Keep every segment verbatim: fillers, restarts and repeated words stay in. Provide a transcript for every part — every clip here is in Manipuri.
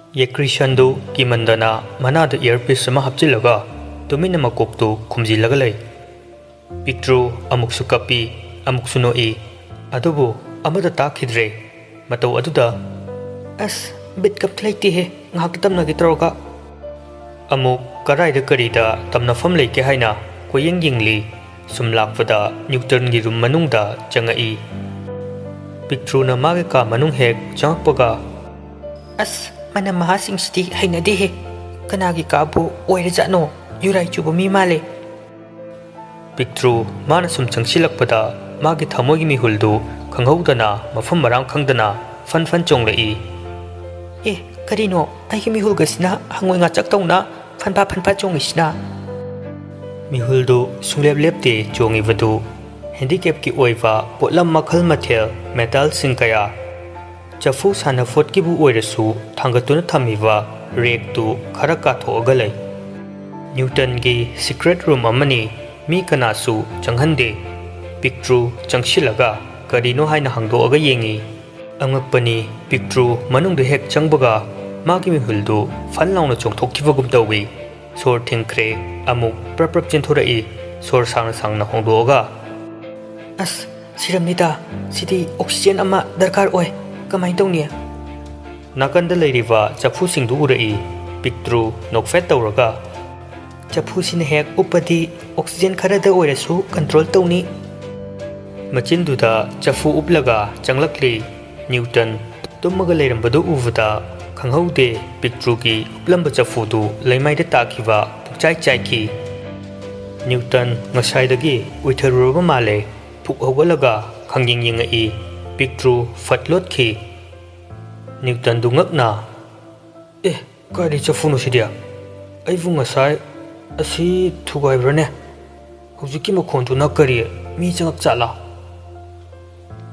ꯌꯦꯀ꯭ꯔꯤꯁꯟꯗꯨ ꯀꯤꯃꯟꯗꯅ ꯃꯅꯥꯗ ꯏꯌꯔꯄꯤꯁ ꯑꯃ ꯍꯥꯞꯆꯤꯜꯂꯒ ꯇꯨꯃꯤꯟꯅ ꯃꯀꯣꯛꯇꯨ ꯈꯨꯝꯖꯤꯜꯂꯒ ꯂꯩ꯫ ꯄꯤꯛꯇ꯭ꯔꯨ ꯑꯃꯨꯛꯁꯨ ꯀꯞꯄꯤ, ꯑꯃꯨꯛꯁꯨ ꯅꯣꯛꯏ꯫ ꯑꯗꯨꯕꯨ ꯑꯃꯠꯇ ꯇꯥꯈꯤꯗ꯭ꯔꯦ꯫ ꯃꯇꯧ ꯑꯗꯨꯗ, "ꯑꯁ, ꯕꯤꯠꯀ ꯑꯝꯇ ꯂꯩꯇꯦꯍꯦ, ꯉꯥꯏꯍꯥꯛꯇ ꯇꯝꯅꯒꯦ ꯇꯧꯔꯒ꯫" ꯑꯃꯨꯛ ꯀꯗꯥꯏꯗ ꯀꯔꯤꯗ ꯇꯝꯅꯐꯝ ꯂꯩꯒꯦ ꯍꯥꯏꯅ ꯀꯣꯏꯌꯦꯡ ꯌꯦꯡꯂꯤ꯫ ꯁꯨꯝ ꯂꯥꯛꯄꯗ ꯅ꯭ꯌꯨꯇꯟꯒꯤ ꯔꯨꯝ ꯃꯅꯨꯡꯗ ꯆꯪꯉꯛꯏ꯫ ꯄꯤꯛꯇ꯭ꯔꯨꯅ ꯃꯥꯒꯤ ꯀꯥ ꯃꯅꯨꯡ ꯍꯦꯛ ꯆꯪꯉꯛꯄꯒ, "ꯑꯁ, ꯃꯅꯝ ꯃꯍꯥꯁꯤꯡꯁꯤꯗꯤ ꯍꯩꯅꯗꯦꯍꯦ꯫ ꯀꯅꯥꯒꯤ ꯀꯥꯕꯨ ꯑꯣꯏꯔꯖꯥꯠꯅꯣ? ꯌꯨꯔꯥꯏ ꯆꯨꯕ ꯃꯤ ꯃꯥꯜꯂꯦ꯫" ꯄꯤꯛꯇ꯭ꯔꯨ ꯃꯥꯅ ꯁꯨꯝ ꯆꯪꯁꯤꯜꯂꯛꯄꯗ ꯃꯥꯒꯤ ꯊꯃꯣꯏꯒꯤ ꯃꯤꯍꯨꯜꯗꯨ ꯈꯪꯍꯧꯗꯅ ꯃꯐꯝ ꯃꯔꯥꯡ ꯈꯪꯗꯅ ꯐꯟ ꯐꯟ ꯆꯣꯡꯂꯛꯏ꯫ "ꯑꯦ, ꯀꯔꯤꯅꯣ ꯑꯩꯒꯤ ꯃꯤꯍꯨꯜꯒꯁꯤꯅ ꯍꯪꯉꯣꯏ ꯉꯥꯆꯛ ꯇꯧꯅ ꯐꯟꯐꯥ ꯐꯟꯐꯥ ꯆꯣꯡꯉꯤꯁꯤꯅ?" ꯃꯤꯍꯨꯜꯗꯨ ꯁꯨꯡꯂꯦꯞ ꯂꯦꯞꯇꯦ ꯆꯣꯡꯉꯤꯕꯗꯨ꯫ ꯍꯦꯟꯗꯤꯀꯦꯞꯀꯤ ꯑꯣꯏꯕ ꯄꯣꯠꯂꯝ ꯃꯈꯜ ꯃꯊꯦꯜ, ꯃꯦꯇꯜꯁꯤꯡ ꯀꯌꯥ, ꯆꯐꯨ ꯁꯥꯟꯅꯄꯣꯠꯀꯤꯕꯨ ꯑꯣꯏꯔꯁꯨ ꯊꯥꯡꯒꯠꯇꯨꯅ ꯊꯝꯃꯤꯕ ꯔꯦꯛꯇꯨ ꯈꯔ ꯀꯥꯊꯣꯛꯑꯒ ꯂꯩ꯫ ꯅ꯭ꯌꯨꯇꯟꯒꯤ ꯁꯤꯀ꯭ꯔꯦꯠ ꯔꯨꯝ ꯑꯃꯅꯤ, ꯃꯤ ꯀꯅꯥꯁꯨ ꯆꯪꯍꯟꯗꯦ꯫ ꯄꯤꯛꯇ꯭ꯔꯨ ꯆꯪꯁꯤꯜꯂꯒ ꯀꯔꯤꯅꯣ ꯍꯥꯏꯅ ꯍꯥꯡꯗꯣꯛꯑꯒ ꯌꯦꯡꯉꯤ꯫ ꯑꯉꯛꯄꯅꯤ, ꯄꯤꯛꯇ꯭ꯔꯨ ꯃꯅꯨꯡꯗ ꯍꯦꯛ ꯆꯪꯕꯒ ꯃꯥꯒꯤ ꯃꯤꯍꯨꯜꯗꯨ ꯐꯟ ꯂꯥꯎꯅ ꯆꯣꯡꯊꯣꯛꯈꯤꯕꯒꯨꯝ ꯇꯧꯏ꯫ ꯁꯣꯔ ꯊꯤꯡꯈ꯭ꯔꯦ, ꯑꯃꯨꯛ ꯄ꯭ꯔꯞ ꯄ꯭ꯔꯞ ꯆꯦꯟꯊꯣꯔꯛꯏ꯫ ꯁꯣꯔ ꯁꯥꯡꯅ ꯁꯥꯡꯅ ꯍꯣꯡꯗꯣꯛꯑꯒ, "ꯑꯁ, ꯁꯤꯔꯝꯅꯤꯗ, ꯁꯤꯗꯤ ꯑꯣꯛꯁꯤꯖꯦꯟ ꯑꯃ ꯗꯔꯀꯥꯔ ꯑꯣꯏ꯫ ꯀꯃꯥꯏꯅ ꯇꯧꯅꯤ?" ꯅꯥꯀꯟꯗ ꯂꯩꯔꯤꯕ ꯆꯐꯨꯁꯤꯡꯗꯨ ꯎꯔꯛꯏ꯫ ꯄꯤꯛꯇ꯭ꯔꯨ ꯅꯣꯛꯐꯦꯠ ꯇꯧꯔꯒ, "ꯆꯐꯨꯁꯤꯅ ꯍꯦꯛ ꯎꯞꯄꯗꯤ ꯑꯣꯛꯁꯤꯖꯦꯟ ꯈꯔꯗ ꯑꯣꯏꯔꯁꯨ ꯀꯟꯇ꯭ꯔꯣꯜ ꯇꯧꯅꯤ꯫" ꯃꯆꯤꯟꯗꯨꯗ ꯆꯐꯨ ꯎꯞꯂꯒ ꯆꯪꯂꯛꯂꯤ꯫ ꯅ꯭ꯌꯨꯇꯟ ꯇꯨꯝꯃꯒ ꯂꯩꯔꯝꯕꯗꯨ ꯎꯕꯗ ꯈꯪꯍꯧꯗꯦ, ꯄꯤꯛꯇ꯭ꯔꯨꯒꯤ ꯎꯞꯂꯝꯕ ꯆꯐꯨꯗꯨ ꯂꯩꯃꯥꯏꯗ ꯇꯥꯈꯤꯕ ꯄꯨꯡꯆꯥꯏ ꯆꯥꯏꯈꯤ꯫ ꯅ꯭ꯌꯨꯇꯟ ꯉꯁꯥꯏꯗꯒꯤ ꯎꯏꯊꯔꯨꯔꯕ ꯃꯥꯜꯂꯦ꯫ ꯐꯨꯛ ꯍꯧꯒꯠꯂꯒ ꯈꯪꯌꯦꯡ ꯌꯦꯡꯉꯛꯏ꯫ ꯄꯤꯛꯇ꯭ꯔꯨ ꯐꯠ ꯂꯣꯠꯈꯤ꯫ ꯅ꯭ꯌꯨꯇꯟꯗꯨ ꯉꯛꯅ, "ꯑꯦ, ꯀꯥꯏꯗꯩ ꯆꯐꯨꯅꯣ ꯁꯤꯗꯤ? ꯑꯩꯕꯨ ꯉꯁꯥꯏ ꯑꯁꯤ ꯊꯨꯒꯥꯏꯕ꯭ꯔꯅꯦ? ꯍꯧꯖꯤꯛꯀꯤ ꯃꯈꯣꯟꯗꯨꯅ ꯀꯔꯤ, ꯃꯤ ꯆꯪꯉꯛ ꯆꯥꯠꯂꯥ?"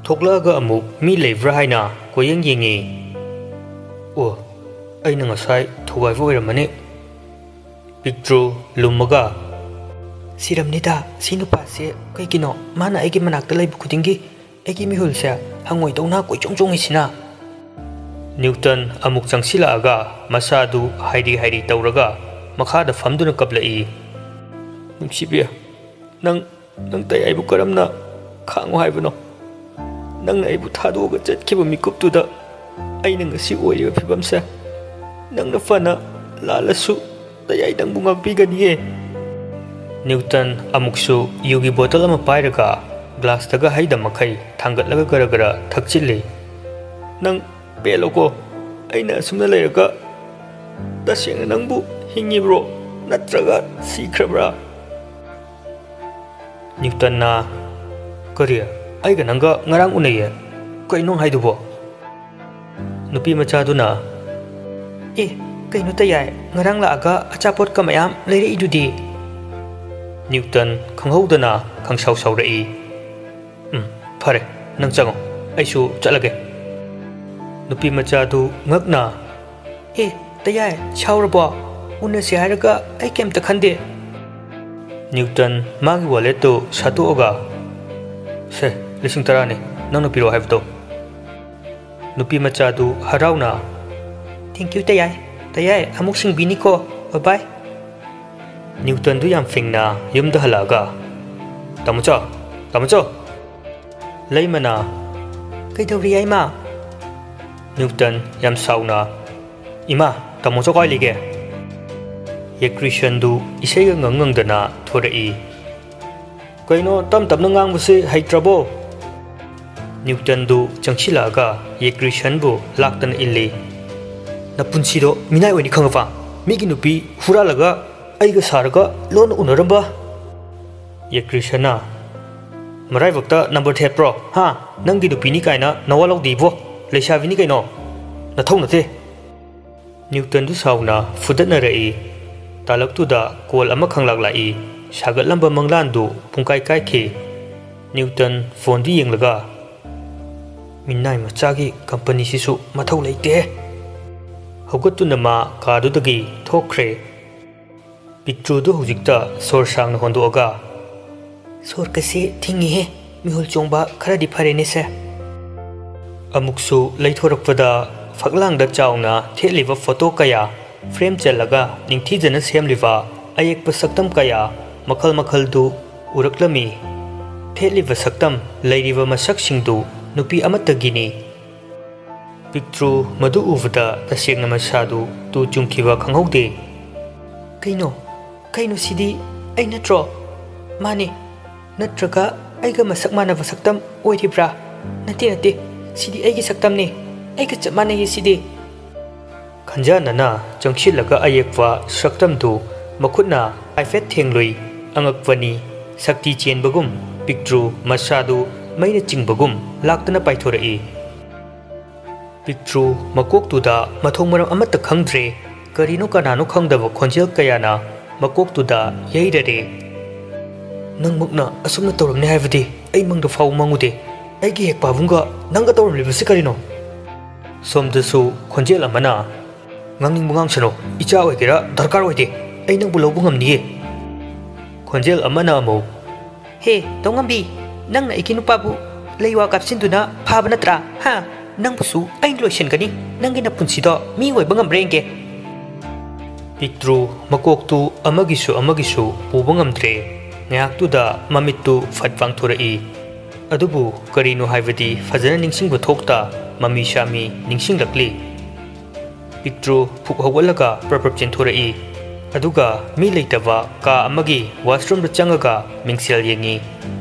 ꯊꯣꯛꯂꯛꯑꯒ ꯑꯃꯨꯛ ꯃꯤ ꯂꯩꯕ꯭ꯔꯥ ꯍꯥꯏꯅ ꯀꯣꯏꯌꯦꯡ ꯌꯦꯡꯉꯤ꯫ "ꯑꯣ, ꯑꯩꯅ ꯉꯁꯥꯏ ꯊꯨꯒꯥꯏꯕ ꯑꯣꯏꯔꯝꯃꯅꯤ꯫" ꯄꯤꯛꯇ꯭ꯔꯨ ꯂꯨꯝꯃꯒ, "ꯁꯤꯔꯝꯅꯤꯗ, ꯁꯤ ꯅꯨꯄꯥꯁꯦ ꯀꯩꯒꯤꯅꯣ ꯃꯥꯅ ꯑꯩꯒꯤ ꯃꯅꯥꯛꯇ ꯂꯩꯕ ꯈꯨꯗꯤꯡꯒꯤ ꯑꯩꯒꯤ ꯃꯤꯍꯨꯜꯁꯦ ꯍꯪꯉꯣꯏꯗꯧꯅ ꯀꯣꯏꯆꯣꯡ ꯆꯣꯡꯉꯤꯁꯤꯅ?" ꯅ꯭ꯌꯨꯇꯟ ꯑꯃꯨꯛ ꯆꯪꯁꯤꯜꯂꯛꯑꯒ ꯃꯁꯥꯗꯨ ꯍꯥꯏꯔꯤ ꯍꯥꯏꯔꯤ ꯇꯧꯔꯒ ꯃꯈꯥꯗ ꯐꯝꯗꯨꯅ ꯀꯞꯂꯛꯏ꯫ "ꯅꯨꯡꯁꯤꯕꯤ, ꯅꯪ, ꯅꯪ ꯇꯌꯥꯏꯕꯨ ꯀꯔꯝꯅ ꯈꯥꯡꯉꯨ ꯍꯥꯏꯕꯅꯣ? ꯅꯪꯅ ꯑꯩꯕꯨ ꯊꯥꯗꯣꯛꯑꯒ ꯆꯠꯈꯤꯕ ꯃꯤꯀꯨꯞꯇꯨꯗ ꯑꯩꯅ ꯉꯁꯤ ꯑꯣꯏꯔꯤꯕ ꯐꯤꯕꯝꯁꯦ꯫ ꯅꯪꯅ ꯐꯅ ꯂꯥꯜꯂꯁꯨ ꯇꯌꯥꯏ ꯅꯪꯕꯨ ꯉꯥꯛꯄꯤꯒꯅꯤꯌꯦ꯫" ꯅ꯭ꯌꯨꯇꯟ ꯑꯃꯨꯛꯁꯨ ꯌꯨꯒꯤ ꯕꯣꯇꯜ ꯑꯃ ꯄꯥꯏꯔꯒ ꯒ꯭ꯂꯥꯁꯇꯒ ꯍꯩꯗ ꯃꯈꯩ ꯊꯥꯡꯒꯠꯂꯒ ꯒꯔ ꯒꯔ ꯊꯛꯆꯤꯜꯂꯤ꯫ "ꯅꯪ ꯄꯦꯜꯂꯣꯀꯣ꯫ ꯑꯩꯅ ꯑꯁꯨꯝꯅ ꯂꯩꯔꯒ ꯇꯁꯦꯡꯅ ꯅꯪꯕꯨ ꯍꯤꯡꯉꯤꯕ꯭ꯔꯣ, ꯅꯠꯇ꯭ꯔꯒ ꯁꯤꯈ꯭ꯔꯕ꯭ꯔꯥ?" ꯅ꯭ꯌꯨꯇꯟꯅ, "ꯀꯔꯤ? ꯑꯩꯒ ꯅꯪꯒ ꯉꯔꯥꯡ ꯎꯅꯩꯌꯦ꯫ ꯀꯩꯅꯣ ꯍꯥꯏꯗꯨꯕꯣ?" ꯅꯨꯄꯤ ꯃꯆꯥꯗꯨꯅ, "ꯑꯦ, ꯀꯩꯅꯣ ꯇꯌꯥꯏ, ꯉꯔꯥꯡ ꯂꯥꯛꯑꯒ ꯑꯆꯥꯄꯣꯠꯀ ꯃꯌꯥꯝ ꯂꯩꯔꯛꯏꯗꯨꯗꯤ?" ꯅ꯭ꯌꯨꯇꯟ ꯈꯪꯍꯧꯗꯅ ꯈꯪꯁꯥꯎ ꯁꯥꯎꯔꯛꯏ꯫ "ꯎꯝ, ꯐꯔꯦ, ꯅꯪ ꯆꯪꯉꯣ, ꯑꯩꯁꯨ ꯆꯠꯂꯒꯦ꯫" ꯅꯨꯄꯤ ꯃꯆꯥꯗꯨ ꯉꯛꯅ, "ꯑꯦ, ꯇꯌꯥꯏ, ꯁꯥꯎꯔꯕꯣ? ꯎꯅꯁꯦ ꯍꯥꯏꯔꯒ ꯑꯩ ꯀꯩꯝꯇ ꯈꯟꯗꯦ꯫" ꯅ꯭ꯌꯨꯇꯟ ꯃꯥꯒꯤ ꯋꯥꯂꯦꯠꯇꯨ ꯁꯠꯇꯣꯛꯑꯒ, "ꯁꯦ, ꯂꯤꯁꯤꯡ ꯇꯔꯥꯅꯤ, ꯅꯪꯅ ꯄꯤꯔꯛꯑꯣ ꯍꯥꯏꯕꯗꯣ꯫" ꯅꯨꯄꯤ ꯃꯆꯥꯗꯨ ꯍꯔꯥꯎꯅ, "Thank you, ꯇꯌꯥꯏ꯫ ꯇꯌꯥꯏ, ꯑꯃꯨꯛ ꯁꯤꯡꯕꯤꯅꯤꯀꯣ꯫ Bye bye꯫" ꯅ꯭ꯌꯨꯇꯟꯗꯨ ꯌꯥꯝ ꯐꯤꯡꯅ ꯌꯨꯝꯗ ꯍꯜꯂꯛꯑꯒ, "ꯇꯥꯃꯣꯆꯥ, ꯇꯥꯃꯣꯆꯥ!" ꯂꯩꯃꯅ, "ꯀꯩꯗꯧꯔꯤ, ꯌꯥꯏꯃ?" ꯅ꯭ꯌꯨꯇꯟ ꯌꯥꯝ ꯁꯥꯎꯅ, "ꯏꯃꯥ, ꯇꯥꯃꯣꯆꯥ ꯀꯥꯏ ꯂꯩꯒꯦ?" ꯌꯦꯀ꯭ꯔꯤꯁꯟꯗꯨ ꯏꯁꯩꯒ ꯉꯪ ꯉꯪꯗꯅ ꯊꯣꯔꯛꯏ꯫ "ꯀꯩꯅꯣ, ꯇꯞ ꯇꯞꯅ ꯉꯥꯡꯕꯁꯦ ꯍꯩꯇ꯭ꯔꯕꯣ?" ꯅ꯭ꯌꯨꯇꯟꯗꯨ ꯆꯪꯁꯤꯜꯂꯛꯑꯒ ꯌꯦꯀ꯭ꯔꯤꯁꯟꯕꯨ ꯂꯥꯛꯇꯅ ꯏꯜꯂꯤ꯫ "ꯅꯄꯨꯟꯁꯤꯗꯣ ꯃꯤꯅꯥꯏ ꯑꯣꯏꯅꯤ ꯈꯪꯉꯕ? ꯃꯤꯒꯤ ꯅꯨꯄꯤ ꯍꯨꯔꯥꯜꯂꯒ ꯑꯩꯒ ꯁꯥꯔꯒ ꯂꯣꯟꯅ ꯎꯅꯔꯝꯕ?" ꯌꯦꯀ꯭ꯔꯤꯁꯟꯅ, "ꯃꯔꯥꯏꯕꯛꯇ ꯅꯝꯕꯔ ꯊꯦꯠꯄ꯭ꯔꯣ? ꯍꯥ? ꯅꯪꯒꯤ ꯅꯨꯄꯤꯅꯤ ꯀꯥꯏꯅ ꯅꯋꯥ ꯂꯧꯗꯦ ꯏꯕꯣ꯫ ꯂꯩꯁꯥꯕꯤꯅꯤ ꯀꯩꯅꯣ꯫ ꯅꯊꯧ ꯅꯠꯇꯦ꯫" ꯅ꯭ꯌꯨꯇꯟꯗꯨ ꯁꯥꯎꯅ ꯐꯨꯗꯠꯅꯔꯛꯏ꯫ ꯇꯥꯂꯛꯇꯨꯗ ꯀꯣꯜ ꯑꯃ ꯈꯪꯂꯥꯛ ꯂꯥꯛꯏ꯫ ꯁꯥꯒꯠꯂꯝꯕ ꯃꯪꯂꯥꯟꯗꯨ ꯄꯨꯡꯀꯥꯏ ꯀꯥꯏꯈꯤ꯫ ꯅ꯭ꯌꯨꯇꯟ ꯐꯣꯟꯗꯨ ꯌꯦꯡꯂꯒ, "ꯃꯤꯅꯥꯏ ꯃꯆꯥꯒꯤ ꯀꯝꯄꯅꯤꯁꯤꯁꯨ ꯃꯊꯧ ꯂꯩꯇꯦ꯫" ꯍꯧꯒꯠꯇꯨꯅ ꯃꯥ ꯀꯥꯗꯨꯗꯒꯤ ꯊꯣꯛꯈ꯭ꯔꯦ꯫ ꯄꯤꯛꯇ꯭ꯔꯨꯗꯨ ꯍꯧꯖꯤꯛꯇ ꯁꯣꯔ ꯁꯥꯡꯅ ꯍꯣꯟꯗꯣꯛꯑꯒ, "ꯁꯣꯔꯀꯁꯦ ꯊꯤꯡꯉꯤꯍꯦ, ꯃꯤꯍꯨꯜ ꯆꯣꯡꯕ ꯈꯔꯗꯤ ꯐꯔꯦꯅꯦ ꯁꯦ꯫" ꯑꯃꯨꯛꯁꯨ ꯂꯩꯊꯣꯔꯛꯄꯗ ꯐꯛꯂꯥꯡꯗ ꯆꯥꯎꯅ ꯊꯦꯠꯂꯤꯕ ꯐꯣꯇꯣ ꯀꯌꯥ ꯐ꯭ꯔꯦꯝ ꯆꯜꯂꯒ ꯅꯤꯡꯊꯤꯖꯅ ꯁꯦꯝꯂꯤꯕ ꯑꯌꯦꯛꯄ ꯁꯛꯇꯝ ꯀꯌꯥ ꯃꯈꯜ ꯃꯈꯜꯗꯨ ꯎꯔꯛꯂꯝꯃꯤ꯫ ꯊꯦꯠꯂꯤꯕ ꯁꯛꯇꯝ ꯂꯩꯔꯤꯕ ꯃꯁꯛꯁꯤꯡꯗꯨ ꯅꯨꯄꯤ ꯑꯃꯠꯇꯒꯤꯅꯤ꯫ ꯄꯤꯛꯇ꯭ꯔꯨ ꯃꯗꯨ ꯎꯕꯗ ꯇꯁꯦꯡꯅ ꯃꯁꯥꯗꯨ ꯇꯨ ꯆꯨꯡꯈꯤꯕ ꯈꯪꯍꯧꯗꯦ꯫ "ꯀꯩꯅꯣ? ꯀꯩꯅꯣ ꯁꯤꯗꯤ? ꯑꯩ ꯅꯠꯇ꯭ꯔꯣ? ꯃꯥꯅꯦ꯫ ꯅꯠꯇ꯭ꯔꯒ ꯑꯩꯒ ꯃꯁꯛ ꯃꯥꯟꯅꯕ ꯁꯛꯇꯝ ꯑꯣꯏꯔꯤꯕ꯭ꯔꯥ? ꯅꯠꯇꯦ, ꯅꯠꯇꯦ꯫ ꯁꯤꯗꯤ ꯑꯩꯒꯤ ꯁꯛꯇꯝꯅꯦ꯫ ꯑꯩꯒ ꯆꯞ ꯃꯥꯟꯅꯩꯌꯦ ꯁꯤꯗꯤ꯫" ꯈꯟꯖꯥꯅꯅ ꯆꯪꯁꯤꯜꯂꯒ ꯑꯌꯦꯛꯄ ꯁꯛꯇꯝꯗꯨ ꯃꯈꯨꯠꯅ ꯍꯥꯏꯐꯦꯠ ꯊꯦꯡꯂꯨꯏ꯫ ꯑꯉꯛꯄꯅꯤ꯫ ꯁꯛꯇꯤ ꯆꯦꯟꯕꯒꯨꯝ ꯄꯤꯛꯇ꯭ꯔꯨ ꯃꯁꯥꯗꯨ ꯃꯩꯅ ꯆꯤꯡꯕꯒꯨꯝ ꯂꯥꯛꯇꯅ ꯄꯥꯏꯊꯣꯔꯛꯏ꯫ ꯄꯤꯛꯇ꯭ꯔꯨ ꯃꯀꯣꯛꯇꯨꯗ ꯃꯊꯣꯡ ꯃꯔꯝ ꯑꯃꯠꯇ ꯈꯪꯗ꯭ꯔꯦ꯫ ꯀꯔꯤꯅꯣ ꯀꯅꯥꯅꯣ ꯈꯪꯗꯕ ꯈꯣꯟꯖꯦꯜ ꯀꯌꯥꯅ ꯃꯀꯣꯛꯇꯨꯗ ꯌꯩꯔꯔꯦ꯫ "ꯅꯪꯃꯛꯅ ꯑꯁꯨꯝꯅ ꯇꯧꯔꯝꯅꯤ ꯍꯥꯏꯕꯗꯤ ꯑꯩ ꯃꯪꯗ ꯐꯥꯎꯕ ꯃꯪꯉꯨꯗꯦ꯫ ꯑꯩꯒꯤ ꯍꯦꯛ ꯄꯥꯕꯨꯡꯒ ꯅꯪꯒ ꯇꯧꯔꯝꯂꯤꯕꯁꯤ ꯀꯔꯤꯅꯣ?" ꯁꯣꯝꯗꯁꯨ ꯈꯣꯟꯖꯦꯜ ꯑꯃꯅ, "ꯉꯥꯡꯅꯤꯡꯕ ꯉꯥꯡꯁꯅꯨ, ꯏꯆꯥ ꯑꯣꯏꯒꯦꯔꯥ ꯗꯔꯀꯥꯔ ꯑꯣꯏꯗꯦ, ꯑꯩ ꯅꯪꯕꯨ ꯂꯧꯕ ꯉꯝꯅꯤꯌꯦ꯫" ꯈꯣꯟꯖꯦꯜ ꯑꯃꯅ ꯑꯃꯨꯛ, "ꯍꯦ, ꯇꯧꯉꯝꯕꯤ, ꯅꯪꯅ ꯑꯩꯒꯤ ꯅꯨꯄꯥꯕꯨ ꯂꯩꯋꯥ ꯀꯥꯞꯁꯤꯟꯗꯨꯅ ꯐꯥꯕ ꯅꯠꯇ꯭ꯔꯥ? ꯍꯥ? ꯅꯪꯕꯨꯁꯨ ꯑꯩꯅ ꯂꯣꯏꯁꯤꯟꯒꯅꯤ꯫ ꯅꯪꯒꯤ ꯅꯄꯨꯟꯁꯤꯗꯣ ꯃꯤ ꯑꯣꯏꯕ ꯉꯝꯕ꯭ꯔꯥ ꯌꯦꯡꯒꯦ꯫" ꯄꯤꯛꯇ꯭ꯔꯨ ꯃꯀꯣꯛꯇꯨ ꯑꯃꯒꯤꯁꯨ ꯑꯃꯒꯤꯁꯨ ꯄꯨꯕ ꯉꯝꯗ꯭ꯔꯦ꯫ ꯉꯥꯏꯍꯥꯛꯇꯨꯗ ꯃꯃꯤꯠꯇꯨ ꯐꯠ ꯄꯥꯡꯊꯣꯔꯛꯏ꯫ ꯑꯗꯨꯕꯨ ꯀꯔꯤꯅꯣ ꯍꯥꯏꯕꯗꯤ ꯐꯖꯅ ꯅꯤꯡꯁꯤꯡꯕ ꯊꯣꯛꯇ ꯃꯃꯤ ꯁꯥꯃꯤ ꯅꯤꯡꯁꯤꯡꯂꯛꯂꯤ꯫ ꯄꯤꯛꯇ꯭ꯔꯨ ꯐꯨꯛ ꯍꯧꯒꯠꯂꯒ ꯄ꯭ꯔꯞ ꯄ꯭ꯔꯞ ꯆꯦꯟꯊꯣꯔꯛꯏ꯫ ꯑꯗꯨꯒ ꯃꯤ ꯂꯩꯇꯕ ꯀꯥ ꯑꯃꯒꯤ ꯋꯥꯁꯔꯨꯝꯗ ꯆꯪꯉꯒ ꯃꯤꯡꯁꯦꯜ ꯌꯦꯡꯉꯤ꯫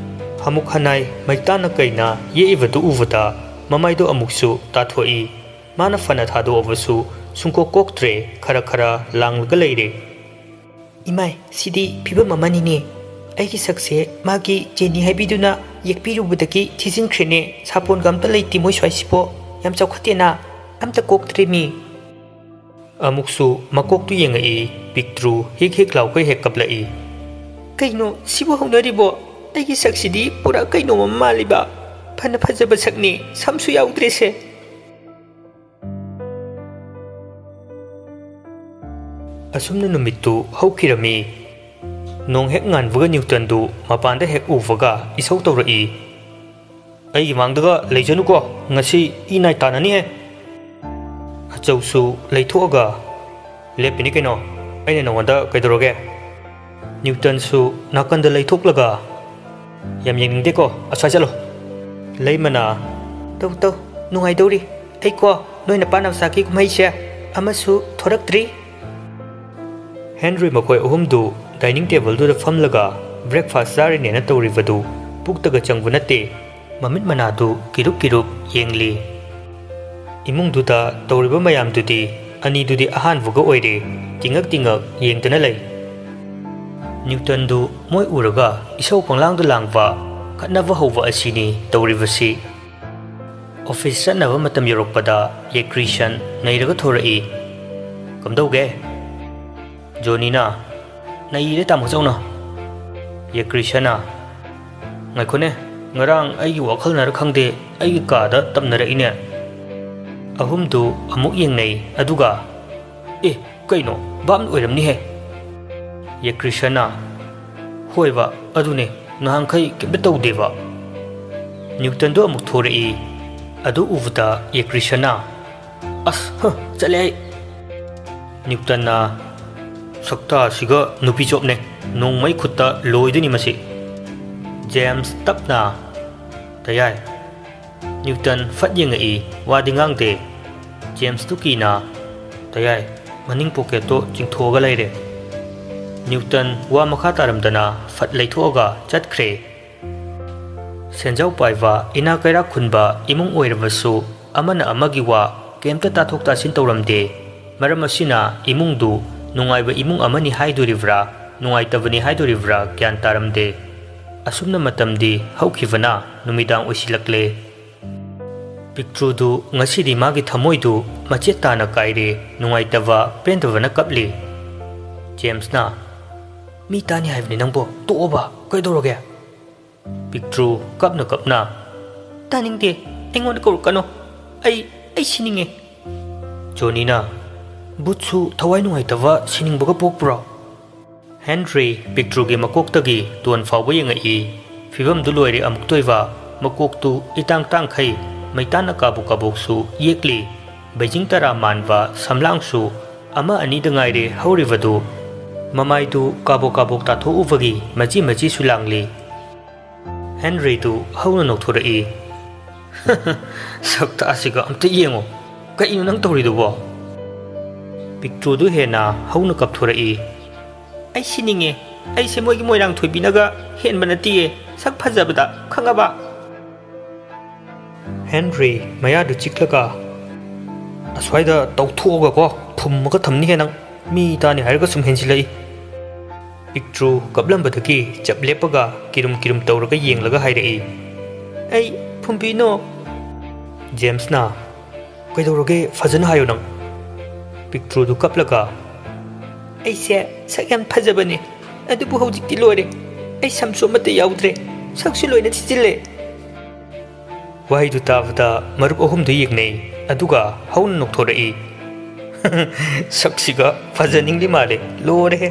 ꯍꯥꯃꯨꯛ ꯍꯅꯥꯏ ꯃꯩꯇꯥꯟꯅ ꯀꯩꯅ ꯌꯦꯛꯏꯕꯗꯨ ꯎꯕꯗ ꯃꯃꯥꯏꯗꯣ ꯑꯃꯨꯛꯁꯨ ꯇꯥꯊꯣꯛꯏ꯫ ꯃꯥꯅ ꯐꯅ ꯊꯥꯗꯣꯛꯑꯕꯁꯨ ꯁꯨꯡꯀꯣꯛ ꯀꯣꯛꯇ꯭ꯔꯦ, ꯈꯔ ꯈꯔ ꯂꯥꯡꯂꯒ ꯂꯩꯔꯦ꯫ "ꯏꯃꯥꯏ, ꯁꯤꯗꯤ ꯐꯤꯕꯝ ꯑꯃꯅꯤꯅꯦ꯫ ꯑꯩꯒꯤ ꯁꯛꯁꯦ ꯃꯥꯒꯤ ꯖꯦꯅꯤ ꯍꯥꯏꯕꯤꯗꯨꯅ ꯌꯦꯛꯄꯤꯔꯨꯕꯗꯒꯤ ꯊꯤꯖꯤꯟꯈ꯭ꯔꯦꯅꯦ꯫ ꯁꯥꯄꯣꯟꯒ ꯑꯝꯇ ꯂꯩꯇꯦ ꯃꯣꯏ ꯁ꯭ꯋꯥꯏꯁꯤꯕꯣ꯫ ꯌꯥꯝ ꯆꯥꯎꯈꯠꯇꯦꯅ꯫ ꯑꯝꯇ ꯀꯣꯛꯇ꯭ꯔꯦꯃꯤ꯫" ꯑꯃꯨꯛꯁꯨ ꯃꯀꯣꯛꯇꯨ ꯌꯦꯡꯉꯛꯏ꯫ ꯄꯤꯛꯇ꯭ꯔꯨ ꯍꯤꯛ ꯍꯤꯛ ꯂꯥꯎꯈꯩ ꯍꯦꯛ ꯀꯞꯂꯛꯏ꯫ "ꯀꯩꯅꯣ ꯁꯤꯕꯨ ꯍꯧꯅꯔꯤꯕꯣ? ꯑꯩꯒꯤ ꯁꯛꯁꯤꯗꯤ ꯄꯨꯔꯥ ꯀꯩꯅꯣꯝ ꯑꯃ ꯃꯥꯜꯂꯤꯕ꯫ ꯐꯅ ꯐꯖꯕ ꯁꯛꯅꯤ, ꯁꯝꯁꯨ ꯌꯥꯎꯗ꯭ꯔꯦꯁꯦ꯫" ꯑꯁꯨꯝꯅ ꯅꯨꯃꯤꯠꯇꯨ ꯍꯧꯈꯤꯔꯝꯃꯤ꯫ ꯅꯣꯡ ꯍꯦꯛ ꯉꯥꯟꯕꯒ ꯅ꯭ꯌꯨꯇꯟꯗꯨ ꯃꯄꯥꯟꯗ ꯍꯦꯛ ꯎꯕꯒ ꯏꯁꯧ ꯇꯧꯔꯛꯏ꯫ "ꯑꯩꯒꯤ ꯃꯥꯡꯗꯒ ꯂꯩꯖꯅꯨꯀꯣ, ꯉꯁꯤ ꯏ ꯅꯥꯏ ꯇꯥꯅꯅꯤꯍꯦ꯫" ꯑꯆꯧꯁꯨ ꯂꯩꯊꯣꯛꯑꯒ, "ꯂꯦꯞꯄꯤꯅꯤ ꯀꯩꯅꯣ, ꯑꯩꯅ ꯅꯉꯣꯟꯗ ꯀꯩꯗꯧꯔꯒꯦ?" ꯅ꯭ꯌꯨꯇꯟꯁꯨ ꯅꯥꯀꯟꯗ ꯂꯩꯊꯣꯛꯂꯒ, "ꯌꯥꯝ ꯌꯦꯡꯅꯤꯡꯗꯦꯀꯣ, ꯑꯁ꯭ꯋꯥꯏ ꯆꯠꯂꯣ꯫" ꯂꯩꯃꯅ, "ꯇꯧ ꯇꯧ, ꯅꯨꯡꯉꯥꯏꯗꯧꯔꯤ꯫ ꯑꯩꯀꯣ, ꯅꯣꯏ ꯅꯄꯥ ꯅꯆꯥꯒꯤ ꯀꯨꯝꯍꯩꯁꯦ ꯑꯃꯁꯨ ꯊꯣꯔꯛꯇ꯭ꯔꯤ꯫" ꯍꯦꯟꯔꯤ ꯃꯈꯣꯏ ꯑꯍꯨꯝꯗꯨ ꯗꯥꯏꯅꯤꯡ ꯇꯦꯕꯜꯗꯨꯗ ꯐꯝꯂꯒ ꯕ꯭ꯔꯦꯛꯐꯥꯁ ꯆꯥꯔꯤꯅꯦꯅ ꯇꯧꯔꯤꯕꯗꯨ ꯄꯨꯛꯇꯒ ꯆꯪꯕ ꯅꯠꯇꯦ꯫ ꯃꯃꯤꯠ ꯃꯅꯥꯗꯨ ꯀꯤꯔꯨꯞ ꯀꯤꯔꯨꯞ ꯌꯦꯡꯂꯤ꯫ ꯏꯃꯨꯡꯗꯨꯗ ꯇꯧꯔꯤꯕ ꯃꯌꯥꯝꯗꯨꯗꯤ ꯑꯅꯤꯗꯨꯗꯤ ꯑꯍꯥꯟꯕꯒ ꯑꯣꯏꯔꯦ, ꯇꯤꯡꯉꯛ ꯇꯤꯡꯉꯛ ꯌꯦꯡꯗꯅ ꯂꯩ꯫ ꯅ꯭ꯌꯨꯇꯟꯗꯨ ꯃꯣꯏ ꯎꯔꯒ ꯏꯁꯧ ꯄꯪꯂꯥꯡꯗ ꯂꯥꯡꯕ, ꯈꯠꯅꯕ ꯍꯧꯕ ꯑꯁꯤꯅꯤ ꯇꯧꯔꯤꯕꯁꯤ꯫ ꯑꯣꯐꯤꯁ ꯆꯠꯅꯕ ꯃꯇꯝ ꯌꯧꯔꯛꯄꯗ ꯌꯦꯀ꯭ꯔꯤꯁꯟ ꯅꯩꯔꯒ ꯊꯣꯔꯛꯏ꯫ "ꯀꯝꯗꯧꯒꯦ?" ꯖꯣꯅꯤꯅ, "ꯅꯩꯔꯦ ꯇꯥꯃꯣ ꯆꯧꯅ꯫" ꯌꯦꯀ꯭ꯔꯤꯁꯟꯅ, "ꯉꯥꯏꯈꯣꯅꯦ, ꯉꯔꯥꯡ ꯑꯩꯒꯤ ꯋꯥꯈꯜꯅꯔ ꯈꯪꯗꯦ, ꯑꯩꯒꯤ ꯀꯥꯗ ꯇꯝꯅꯔꯛꯏꯅꯦ꯫" ꯑꯍꯨꯝꯗꯨ ꯑꯃꯨꯛ ꯌꯦꯡꯅꯩ, ꯑꯗꯨꯒ, "ꯑꯦ, ꯀꯩꯅꯣ, ꯚꯥꯞꯅ ꯑꯣꯏꯔꯝꯅꯤꯍꯦ꯫" ꯌꯦꯀ꯭ꯔꯤꯁꯟꯅ, "ꯍꯣꯏꯕ, ꯑꯗꯨꯅꯦ, ꯅꯍꯥꯟꯈꯩ ꯀꯩꯝꯇ ꯇꯧꯗꯦꯕ꯫" ꯅ꯭ꯌꯨꯇꯟꯗꯣ ꯑꯃꯨꯛ ꯊꯣꯔꯛꯏ꯫ ꯑꯗꯨ ꯎꯕꯗ ꯌꯦꯀ꯭ꯔꯤꯁꯟꯅ, "ꯑꯁ, ꯍ, ꯆꯠꯂꯦ ꯑꯩ꯫" ꯅ꯭ꯌꯨꯇꯟꯅ, "ꯁꯛꯇꯥꯁꯤꯒ ꯅꯨꯄꯤ ꯆꯣꯞꯅꯦ, ꯅꯣꯡꯃꯩ ꯈꯨꯠꯇ ꯂꯣꯏꯗꯣꯏꯅꯤ ꯃꯁꯤ꯫" ꯖꯦꯝꯁ ꯇꯞꯅ, "ꯇꯌꯥꯏ꯫" ꯅ꯭ꯌꯨꯇꯟ ꯐꯠ ꯌꯦꯡꯉꯛꯏ, ꯋꯥꯗꯤ ꯉꯥꯡꯗꯦ꯫ ꯖꯦꯝꯁꯇꯨ ꯀꯤꯅ, "ꯇꯌꯥꯏ, ꯃꯅꯤꯡ ꯄꯣꯀꯦꯠꯇꯣ ꯆꯤꯡꯊꯣꯛꯑꯒ ꯂꯩꯔꯦ꯫" ꯅ꯭ꯌꯨꯇꯟ ꯋꯥ ꯃꯈꯥ ꯇꯥꯔꯝꯗꯅ ꯐꯠ ꯂꯩꯊꯣꯛꯑꯒ ꯆꯠꯈ꯭ꯔꯦ꯫ ꯁꯦꯟꯖꯥꯎ ꯄꯥꯏꯕ, ꯏꯅꯥꯛ ꯀꯩꯔꯥꯛ ꯈꯨꯟꯕ ꯏꯃꯨꯡ ꯑꯣꯏꯔꯕꯁꯨ ꯑꯃꯅ ꯑꯃꯒꯤ ꯋꯥ ꯀꯩꯝꯇ ꯇꯥꯊꯣꯛ ꯇꯥꯁꯤꯟ ꯇꯧꯔꯝꯗꯦ꯫ ꯃꯔꯝ ꯑꯁꯤꯅ ꯏꯃꯨꯡꯗꯨ ꯅꯨꯡꯉꯥꯏꯕ ꯏꯃꯨꯡ ꯑꯃꯅꯤ ꯍꯥꯏꯗꯣꯔꯤꯕ꯭ꯔꯥ, ꯅꯨꯡꯉꯥꯏꯇꯕꯅꯤ ꯍꯥꯏꯗꯣꯔꯤꯕ꯭ꯔꯥ ꯒ꯭ꯌꯥꯟ ꯇꯥꯔꯝꯗꯦ꯫ ꯑꯁꯨꯝꯅ ꯃꯇꯝꯗꯤ ꯍꯧꯈꯤꯕꯅ ꯅꯨꯃꯤꯗꯥꯡ ꯑꯣꯏꯁꯤꯜꯂꯛꯂꯦ꯫ ꯄꯤꯛꯇ꯭ꯔꯨꯗꯨ ꯉꯁꯤꯗꯤ ꯃꯥꯒꯤ ꯊꯃꯣꯏꯗꯨ ꯃꯆꯦꯠ ꯇꯥꯅ ꯀꯥꯏꯔꯦ, ꯅꯨꯡꯉꯥꯏꯇꯕ ꯄꯦꯟꯗꯕꯅ ꯀꯞꯂꯤ꯫ ꯖꯦꯝꯁꯅ, "ꯃꯤ ꯇꯥꯅꯤ ꯍꯥꯏꯕꯅꯤ ꯅꯪꯕꯣ, ꯇꯣꯛꯑꯣꯕ, ꯀꯩꯗꯧꯔꯒꯦ?" ꯄꯤꯛꯇ꯭ꯔꯨ ꯀꯞꯅ ꯀꯞꯅ, "ꯇꯥꯅꯤꯡꯗꯦ, ꯑꯩꯉꯣꯟꯗ ꯀꯧꯔꯛꯀꯅꯨ, ꯑꯩ, ꯑꯩ ꯁꯤꯅꯤꯡꯉꯦ꯫" ꯖꯣꯅꯤꯅ, "ꯚꯨꯠꯁꯨ ꯊꯋꯥꯏ ꯅꯨꯡꯉꯥꯏꯇꯕ ꯁꯤꯅꯤꯡꯕꯒ ꯄꯣꯛꯄ꯭ꯔꯣ?" ꯍꯦꯟꯔꯤ ꯄꯤꯛꯇ꯭ꯔꯨꯒꯤ ꯃꯀꯣꯛꯇꯒꯤ ꯇꯣꯟ ꯐꯥꯎꯕ ꯌꯦꯡꯉꯛꯏ꯫ ꯐꯤꯕꯝꯗꯨ ꯂꯣꯏꯔꯦ ꯑꯃꯨꯛꯇꯣꯏꯕ, ꯃꯀꯣꯛꯇꯨ ꯏꯇꯥꯡ ꯇꯥꯡꯈꯩ, ꯃꯩꯇꯥꯟꯅ ꯀꯥꯕꯣꯛ ꯀꯥꯕꯣꯛꯁꯨ ꯌꯦꯛꯂꯤ꯫ ꯕꯩꯖꯤꯡ ꯇꯔꯥ ꯃꯥꯟꯕ ꯁꯝꯂꯥꯡꯁꯨ ꯑꯃ ꯑꯅꯤꯗ ꯉꯥꯏꯔꯦ ꯍꯧꯔꯤꯕꯗꯨ꯫ ꯃꯃꯥꯏꯗꯨ ꯀꯥꯕꯣꯛ ꯀꯥꯕꯣꯛ ꯇꯥꯊꯣꯛꯎꯕꯒꯤ ꯃꯆꯤ ꯃꯆꯤꯁꯨ ꯂꯥꯡꯂꯤ꯫ ꯍꯦꯟꯔꯤꯗꯨ ꯍꯧꯅ ꯅꯣꯛꯊꯣꯔꯛꯏ꯫ "ꯁꯛꯇꯥꯁꯤꯒ ꯑꯝꯇ ꯌꯦꯡꯉꯣ꯫ ꯀꯩꯅꯣ ꯅꯪ ꯇꯧꯔꯤꯗꯨꯕꯣ?" ꯄꯤꯛꯇ꯭ꯔꯨꯗꯨ ꯍꯦꯟꯅ ꯍꯧꯅ ꯀꯞꯊꯣꯔꯛꯏ꯫ "ꯑꯩ ꯁꯤꯅꯤꯡꯉꯦ꯫ ꯑꯩꯁꯦ ꯃꯣꯏꯒꯤ ꯃꯣꯏꯔꯥꯡ ꯊꯣꯏꯕꯤꯅꯒ ꯍꯦꯟꯕ ꯅꯠꯇꯤꯌꯦ ꯁꯛ ꯐꯖꯕꯗ, ꯈꯪꯉꯕ?" ꯍꯦꯟꯔꯤ ꯃꯌꯥꯗꯨ ꯆꯤꯛꯂꯒ, "ꯑꯁ꯭ꯋꯥꯏꯗ ꯇꯧꯊꯣꯛꯑꯒꯀꯣ ꯐꯨꯝꯃꯒ ꯊꯝꯅꯤꯍꯦ ꯅꯪ꯫ ꯃꯤ ꯇꯥꯅꯤ ꯍꯥꯏꯔꯒ ꯁꯨꯝ ꯍꯦꯟꯖꯤꯜꯂꯛꯏ꯫" ꯄꯤꯛꯇ꯭ꯔꯨ ꯀꯞꯂꯝꯕꯗꯒꯤ ꯆꯞ ꯂꯦꯞꯄꯒ ꯀꯤꯔꯨꯝ ꯀꯤꯔꯨꯝ ꯇꯧꯔꯒ ꯌꯦꯡꯂꯒ ꯍꯥꯏꯔꯛꯏ, "ꯑꯩ ꯐꯨꯝꯕꯤꯅꯣ꯫" ꯖꯦꯝꯁꯅ, "ꯀꯩꯗꯧꯔꯒꯦ? ꯐꯖꯅ ꯍꯥꯏꯌꯨ ꯅꯪ꯫" ꯄꯤꯛꯇ꯭ꯔꯨꯗꯨ ꯀꯞꯂꯒ, "ꯑꯩꯁꯦ ꯁꯛ ꯌꯥꯝ ꯐꯖꯕꯅꯦ, ꯑꯗꯨꯕꯨ ꯍꯧꯖꯤꯛꯇꯤ ꯂꯣꯏꯔꯦ꯫ ꯑꯩ ꯁꯝꯁꯨ ꯑꯃꯠꯇ ꯌꯥꯎꯗ꯭ꯔꯦ, ꯁꯛꯁꯨ ꯂꯣꯏꯅ ꯊꯤꯖꯤꯜꯂꯦ꯫" ꯋꯥꯍꯩꯗꯨ ꯇꯥꯕꯗ ꯃꯔꯨꯞ ꯑꯍꯨꯝꯗꯨ ꯌꯦꯡꯅꯩ, ꯑꯗꯨꯒ ꯍꯧꯅ ꯅꯣꯛꯊꯣꯔꯛꯏ꯫ "ꯁꯛꯁꯤꯒ ꯐꯖꯅꯤꯡꯂꯤ ꯃꯥꯜꯂꯦ, ꯂꯣꯏꯔꯦꯍꯦ꯫"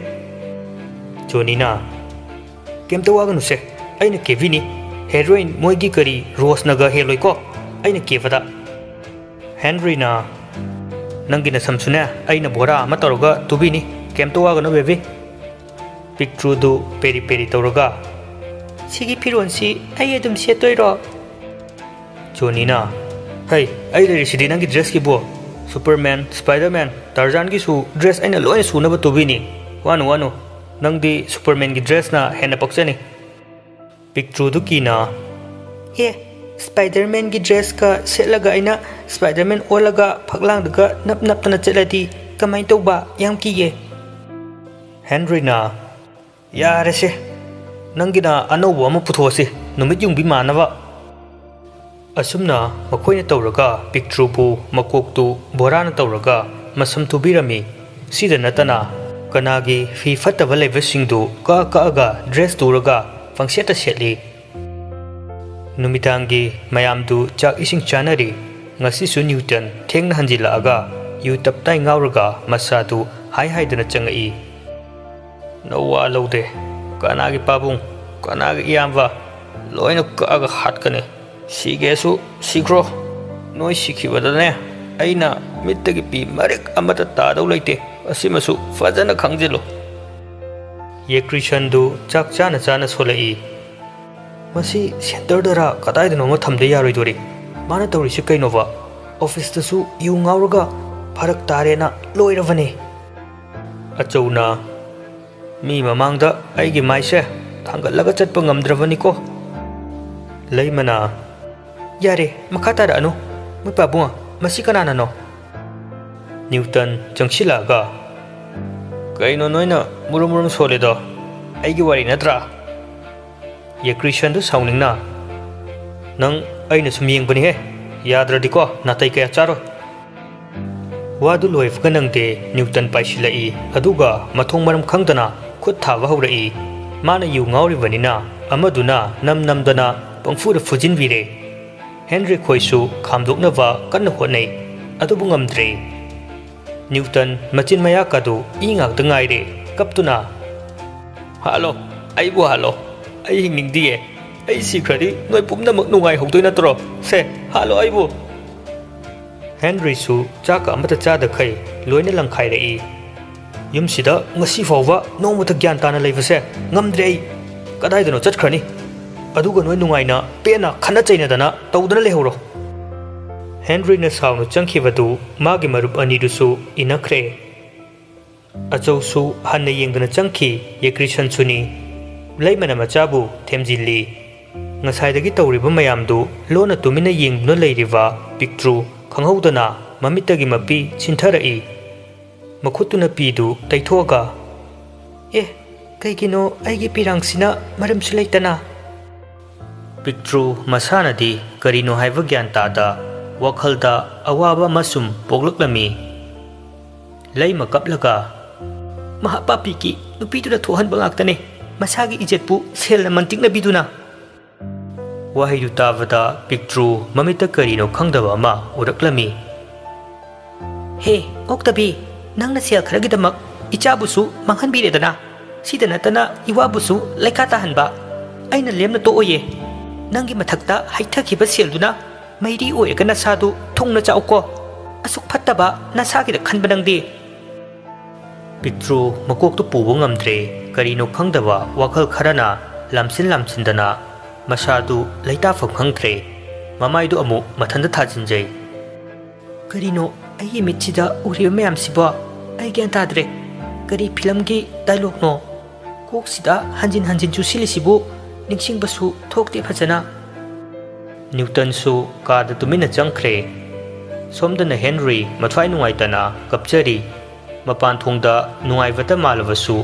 ꯖꯣꯅꯤꯅ, "ꯀꯩꯝꯇ ꯋꯥꯒꯅꯨꯁꯦ, ꯑꯩꯅ ꯀꯦꯕꯤꯅꯤ꯫ ꯍꯦꯔꯣꯏꯟ ꯃꯣꯏꯒꯤ ꯀꯔꯤ ꯔꯣꯁꯅꯒ ꯍꯦꯜꯂꯣꯏꯀꯣ ꯑꯩꯅ ꯀꯦꯕꯗ꯫" ꯍꯦꯟꯔꯤꯅ, "ꯅꯪꯒꯤ ꯅꯁꯝꯁꯨꯅꯦ ꯑꯩꯅ ꯕꯣꯔꯥ ꯑꯃ ꯇꯧꯔꯒ ꯇꯨꯕꯤꯅꯤ, ꯀꯩꯝꯇ ꯋꯥꯒꯅꯨ ꯕꯦꯕꯤ꯫" ꯄꯤꯛꯇ꯭ꯔꯨꯗꯨ ꯄꯦꯔꯤ ꯄꯦꯔꯤ ꯇꯧꯔꯒ, "ꯁꯤꯒꯤ ꯐꯤꯔꯣꯜꯁꯤ ꯑꯩ ꯑꯗꯨꯝ ꯁꯦꯠꯇꯣꯏꯔꯣ?" ꯖꯣꯅꯤꯅ, "ꯍꯩ, ꯑꯩ ꯂꯩꯔꯤꯁꯤꯗꯤ ꯅꯪꯒꯤ ꯗ꯭ꯔꯦꯁꯀꯤꯕꯨ꯫ ꯁꯨꯄꯔꯃꯦꯟ, ꯁ꯭ꯄꯥꯏꯗꯔꯃꯦꯟ, ꯇꯥꯔꯖꯥꯟꯒꯤꯁꯨ ꯗ꯭ꯔꯦꯁ ꯑꯩꯅ ꯂꯣꯏꯅ ꯁꯨꯅꯕ ꯇꯨꯕꯤꯅꯤ꯫ ꯋꯥꯅꯨ, ꯋꯥꯅꯨ꯫ ꯅꯪꯗꯤ ꯁꯨꯄꯔꯃꯦꯟꯒꯤ ꯗ꯭ꯔꯦꯁꯅ ꯍꯦꯟꯅ ꯄꯛꯆꯅꯤ꯫" ꯄꯤꯛꯇ꯭ꯔꯨꯗꯨ ꯀꯤꯅ, "ꯑꯦ, ꯁ꯭ꯄꯥꯏꯗꯔꯃꯦꯟꯒꯤ ꯗ꯭ꯔꯦꯁꯀ ꯁꯦꯠꯂꯒ ꯑꯩꯅ ꯁ꯭ꯄꯥꯏꯗꯔꯃꯦꯟ ꯑꯣꯜꯂꯒ ꯐꯛꯂꯥꯡꯗꯒ ꯅꯞ ꯅꯞꯇꯅ ꯆꯠꯂꯗꯤ ꯀꯃꯥꯏꯅ ꯇꯧꯕ? ꯌꯥꯝ ꯀꯤꯌꯦ꯫" ꯍꯦꯟꯔꯤꯅ, "ꯌꯥꯔꯦꯁꯦ, ꯅꯪꯒꯤꯅ ꯑꯅꯧꯕ ꯑꯃ ꯄꯨꯊꯣꯛꯑꯁꯤ, ꯅꯨꯃꯤꯠ ꯌꯨꯡꯕꯤ ꯃꯥꯟꯅꯕ꯫" ꯑꯁꯨꯝꯅ ꯃꯈꯣꯏꯅ ꯇꯧꯔꯒ ꯄꯤꯛꯇ꯭ꯔꯨꯕꯨ ꯃꯀꯣꯛꯇꯨ ꯕꯣꯔꯥꯅ ꯇꯧꯔꯒ ꯃꯁꯝ ꯇꯨꯕꯤꯔꯝꯃꯤ꯫ ꯁꯤꯗ ꯅꯠꯇꯅ ꯀꯅꯥꯒꯤ ꯐꯤ ꯐꯠꯇꯕ ꯂꯩꯕꯁꯤꯡꯗꯨ ꯀꯛꯑ ꯀꯛꯑꯒ ꯗ꯭ꯔꯦꯁ ꯇꯨꯔꯒ ꯄꯪꯁꯦꯠꯇ ꯁꯦꯠꯂꯤ꯫ ꯅꯨꯃꯤꯗꯥꯡꯒꯤ ꯃꯌꯥꯝꯗꯨ ꯆꯥꯛ ꯏꯁꯤꯡ ꯆꯥꯅꯔꯤ꯫ ꯉꯁꯤꯁꯨ ꯅ꯭ꯌꯨꯇꯟ ꯊꯦꯡꯅ ꯍꯟꯖꯤꯜꯂꯛꯑꯒ ꯌꯨ ꯇꯞꯇꯥꯏ ꯉꯥꯎꯔꯒ ꯃꯁꯥꯗꯨ ꯍꯥꯏ ꯍꯥꯏꯗꯨꯅ ꯆꯪꯉꯛꯏ꯫ "ꯅꯋꯥ ꯂꯧꯗꯦ꯫ ꯀꯅꯥꯒꯤ ꯄꯥꯕꯨꯡ, ꯀꯅꯥꯒꯤ ꯏꯌꯥꯝꯕ, ꯂꯣꯏꯅ ꯀꯛꯑꯒ ꯍꯥꯠꯀꯅꯤ꯫ ꯁꯤꯒꯦꯁꯨ ꯁꯤꯈ꯭ꯔꯣ꯫ ꯅꯣꯏ ꯁꯤꯈꯤꯕꯗꯅꯦ, ꯑꯩꯅ ꯃꯤꯠꯇꯒꯤ ꯄꯤ ꯃꯔꯤꯛ ꯑꯃꯠꯇ ꯇꯥꯗꯧ ꯂꯩꯇꯦ꯫ ꯑꯁꯤꯃꯁꯨ ꯐꯖꯅ ꯈꯪꯖꯤꯜꯂꯨ꯫ ꯌꯦꯀ꯭ꯔꯤꯁꯟꯗꯨ ꯆꯥꯛ ꯆꯥꯅ ꯆꯥꯅ ꯁꯣꯜꯂꯛꯏ꯫ "ꯃꯁꯤ ꯁꯦꯟꯇꯔꯗꯔ ꯀꯗꯥꯏꯗꯅꯣꯃ ꯊꯝꯗ ꯌꯥꯔꯣꯏꯗꯣꯔꯤ꯫ ꯃꯥꯅ ꯇꯧꯔꯤꯁꯤ ꯀꯩꯅꯣꯕ? ꯑꯣꯐꯤꯁꯇꯁꯨ ꯌꯨ ꯉꯥꯎꯔꯒ ꯐꯔꯛ ꯇꯥꯔꯦꯅ ꯂꯣꯏꯔꯕꯅꯦ꯫" ꯑꯆꯧꯅ, "ꯃꯤ ꯃꯃꯥꯡꯗ ꯑꯩꯒꯤ ꯃꯥꯏꯁꯦ ꯊꯥꯡꯒꯠꯂꯒ ꯆꯠꯄ ꯉꯝꯗ꯭ꯔꯕꯅꯤꯀꯣ꯫" ꯂꯩꯃꯅ, "ꯌꯥꯔꯦ, ꯃꯈꯥ ꯇꯥꯔꯛꯑꯅꯨ꯫ ꯃꯣꯏ ꯄꯥꯕꯨꯡ, ꯃꯁꯤ ꯀꯅꯥꯅꯅꯣ?" ꯅ꯭ꯌꯨꯇꯟ ꯆꯪꯁꯤꯜꯂꯛꯑꯒ, "ꯀꯩꯅꯣ ꯅꯣꯏꯅ ꯃꯨꯔꯨꯝ ꯃꯨꯔꯨꯝ ꯁꯣꯜꯂꯤꯗꯣ? ꯑꯩꯒꯤ ꯋꯥꯔꯤ ꯅꯠꯇ꯭ꯔꯥ?" ꯌꯦꯀ꯭ꯔꯤꯁꯟꯗꯨ ꯁꯥꯎꯅꯤꯡꯅ, "ꯅꯪ ꯑꯩꯅ ꯁꯨꯝ ꯌꯦꯡꯕꯅꯤꯍꯦ꯫ ꯌꯥꯗ꯭ꯔꯗꯤꯀꯣ ꯅꯥꯇꯩ ꯀꯌꯥ ꯆꯥꯔꯣꯏ꯫" ꯋꯥꯗꯨ ꯂꯣꯏꯕꯒ ꯅꯪꯗꯦ ꯅ꯭ꯌꯨꯇꯟ ꯄꯥꯏꯁꯤꯜꯂꯛꯏ, ꯑꯗꯨꯒ ꯃꯊꯣꯡ ꯃꯔꯝ ꯈꯪꯗꯅ ꯈꯨꯠ ꯊꯥꯕ ꯍꯧꯔꯛꯏ꯫ ꯃꯥꯅ ꯌꯨ ꯉꯥꯎꯔꯤꯕꯅꯤꯅ ꯑꯃꯗꯨꯅ ꯅꯝ ꯅꯝꯗꯅ ꯄꯪꯐꯨꯗ ꯐꯨꯖꯤꯟꯕꯤꯔꯦ꯫ ꯍꯦꯟꯔꯤ ꯈꯣꯏꯁꯨ ꯈꯥꯝꯗꯣꯛꯅꯕ ꯀꯟꯅ ꯍꯣꯠꯅꯩ, ꯑꯗꯨꯕꯨ ꯉꯝꯗ꯭ꯔꯦ꯫ ꯅ꯭ꯌꯨꯇꯟ ꯃꯆꯤꯟ ꯃꯌꯥꯀꯗꯨ ꯏ ꯉꯥꯛꯇ ꯉꯥꯏꯔꯦ, ꯀꯞꯇꯨꯅ, "ꯍꯥꯠꯂꯣ, ꯑꯩꯕꯨ ꯍꯥꯠꯂꯣ꯫ ꯑꯩ ꯍꯤꯡꯅꯤꯡꯗꯤꯌꯦ꯫ ꯑꯩ ꯁꯤꯈ꯭ꯔꯗꯤ ꯅꯣꯏ ꯄꯨꯝꯅꯃꯛ ꯅꯨꯡꯉꯥꯏꯍꯧꯗꯣꯏ ꯅꯠꯇ꯭ꯔꯣ? ꯁꯦ, ꯍꯥꯠꯂꯣ ꯑꯩꯕꯨ!" ꯍꯦꯟꯔꯤꯁꯨ ꯆꯥꯛꯀ ꯑꯃꯠꯇ ꯆꯥꯗꯈꯩ ꯂꯣꯏꯅ ꯂꯪꯈꯥꯏꯔꯛꯏ꯫ "ꯌꯨꯝꯁꯤꯗ ꯉꯁꯤ ꯐꯥꯎꯕ ꯅꯣꯡꯃꯇ ꯒ꯭ꯌꯥꯟ ꯇꯥꯅ ꯂꯩꯕꯁꯦ ꯉꯝꯗ꯭ꯔꯦ ꯑꯩ꯫ ꯀꯗꯥꯏꯗꯅꯣ ꯆꯠꯈ꯭ꯔꯅꯤ꯫ ꯑꯗꯨꯒ ꯅꯣꯏ ꯅꯨꯡꯉꯥꯏꯅ ꯄꯦꯟꯅ ꯈꯠꯅ ꯆꯩꯅꯗꯅ ꯇꯧꯗꯅ ꯂꯩꯍꯧꯔꯣ꯫" ꯍꯦꯟꯔꯤꯅ ꯁꯥꯎꯅ ꯆꯪꯈꯤꯕꯗꯨ ꯃꯥꯒꯤ ꯃꯔꯨꯞ ꯑꯅꯤꯗꯨꯁꯨ ꯏꯟꯅꯈ꯭ꯔꯦ꯫ ꯑꯆꯧꯁꯨ ꯍꯟꯅ ꯌꯦꯡꯗꯅ ꯆꯪꯈꯤ, ꯌꯦꯀ꯭ꯔꯤꯁꯟꯁꯨꯅꯤ꯫ ꯂꯩꯃꯅ ꯃꯆꯥꯕꯨ ꯊꯦꯝꯖꯤꯜꯂꯤ꯫ ꯉꯁꯥꯏꯗꯒꯤ ꯇꯧꯔꯤꯕ ꯃꯌꯥꯝꯗꯨ ꯂꯣꯟꯅ ꯇꯨꯃꯤꯟꯅ ꯌꯦꯡꯗꯨꯅ ꯂꯩꯔꯤꯕ ꯄꯤꯛꯇ꯭ꯔꯨ ꯈꯪꯍꯧꯗꯅ ꯃꯃꯤꯠꯇꯒꯤ ꯃꯄꯤ ꯆꯤꯟꯊꯔꯛꯏ꯫ ꯃꯈꯨꯠꯇꯨꯅ ꯄꯤꯗꯨ ꯇꯩꯊꯣꯛꯑꯒ, "ꯑꯦ, ꯀꯩꯒꯤꯅꯣ ꯑꯩꯒꯤ ꯄꯤꯔꯥꯡꯁꯤꯅ ꯃꯔꯝꯁꯨ ꯂꯩꯇꯅ?" ꯄꯤꯛꯇ꯭ꯔꯨ ꯃꯁꯥꯅꯗꯤ ꯀꯔꯤꯅꯣ ꯍꯥꯏꯕ ꯒ꯭ꯌꯥꯟ ꯇꯥꯗ ꯋꯥꯈꯜꯗ ꯑꯋꯥꯕ ꯑꯃ ꯁꯨꯝ ꯄꯣꯛꯂꯛꯂꯝꯃꯤ꯫ ꯂꯩꯃ ꯀꯞꯂꯒ, "ꯃꯍꯥꯄꯥꯄꯤꯒꯤ ꯅꯨꯄꯤꯗꯨꯅ ꯊꯣꯛꯍꯟꯕ ꯉꯥꯛꯇꯅꯦ, ꯃꯁꯥꯒꯤ ꯏꯖꯠꯄꯨ ꯁꯦꯜꯅ ꯃꯟꯇꯤꯛꯅꯕꯤꯗꯨꯅ꯫" ꯋꯥꯍꯩꯗꯨ ꯇꯥꯕꯗ ꯄꯤꯛꯇ꯭ꯔꯨ ꯃꯃꯤꯠꯇ ꯀꯔꯤꯅꯣ ꯈꯪꯗꯕ ꯑꯃ ꯎꯔꯛꯂꯝꯃꯤ꯫ "ꯍꯦ, ꯑꯣꯛꯇꯕꯤ, ꯅꯪꯅ ꯁꯦꯜ ꯈꯔꯒꯤꯗꯃꯛ ꯏꯆꯥꯕꯨꯁꯨ ꯃꯥꯡꯍꯟꯕꯤꯔꯦꯗꯅ, ꯁꯤꯗ ꯅꯠꯇꯅ ꯏꯋꯥꯕꯨꯁꯨ ꯂꯩꯈꯥ ꯇꯥꯍꯟꯕ꯫ ꯑꯩꯅ ꯂꯦꯝꯅ ꯇꯣꯛꯑꯣꯏꯌꯦ꯫ ꯅꯪꯒꯤ ꯃꯊꯛꯇ ꯍꯩꯊꯈꯤꯕ ꯁꯦꯜꯗꯨꯅ ꯃꯩꯔꯤ ꯑꯣꯏꯔꯒ ꯅꯁꯥꯗꯨ ꯊꯨꯡꯅ ꯆꯥꯎꯀꯣ꯫" ꯑꯁꯨꯛ ꯐꯠꯇꯕ ꯅꯁꯥꯒꯤꯗ ꯈꯟꯕ ꯅꯪꯗꯤ? ꯄꯤꯛꯇ꯭ꯔꯨ ꯃꯀꯣꯛꯇꯨ ꯄꯨꯕ ꯉꯝꯗ꯭ꯔꯦ꯫ ꯀꯔꯤꯅꯣ ꯈꯪꯗꯕ ꯋꯥꯈꯜ ꯈꯔꯅ ꯂꯥꯝꯁꯤꯟ ꯂꯥꯝꯁꯤꯟꯗꯅ ꯃꯁꯥꯗꯨ ꯂꯩꯇꯥꯐꯝ ꯈꯪꯗ꯭ꯔꯦ꯫ ꯃꯃꯥꯏꯗꯨ ꯑꯃꯨꯛ ꯃꯊꯟꯇ ꯊꯥꯖꯤꯟꯖꯩ꯫ ꯀꯔꯤꯅꯣ ꯑꯩꯒꯤ ꯃꯤꯠꯁꯤꯗ ꯎꯔꯤꯕ ꯃꯌꯥꯝꯁꯤꯕꯣ? ꯑꯩ ꯒ꯭ꯌꯥꯟ ꯇꯥꯗ꯭ꯔꯦ꯫ ꯀꯔꯤ ꯐꯤꯂꯝꯒꯤ ꯗꯥꯏꯂꯣꯛꯅꯣ? ꯀꯣꯛꯁꯤꯗ ꯍꯟꯖꯤꯟ ꯍꯟꯖꯤꯟ ꯆꯨꯁꯤꯜꯂꯤꯁꯤꯕꯨ ꯅꯤꯡꯁꯤꯡꯕꯁꯨ ꯊꯣꯛꯇꯦ ꯐꯖꯅ꯫ ꯅ꯭ꯌꯨꯇꯟꯁꯨ ꯀꯥꯗ ꯇꯨꯃꯤꯟꯅ ꯆꯪꯈ꯭ꯔꯦ꯫ ꯁꯣꯝꯗꯅ ꯍꯦꯟꯔꯤ ꯃꯊ꯭ꯋꯥꯏ ꯅꯨꯡꯉꯥꯏꯇꯅ ꯀꯞꯆꯔꯤ꯫ ꯃꯄꯥꯟ ꯊꯣꯡꯗ ꯅꯨꯡꯉꯥꯏꯕꯇ ꯃꯥꯜꯂꯕꯁꯨ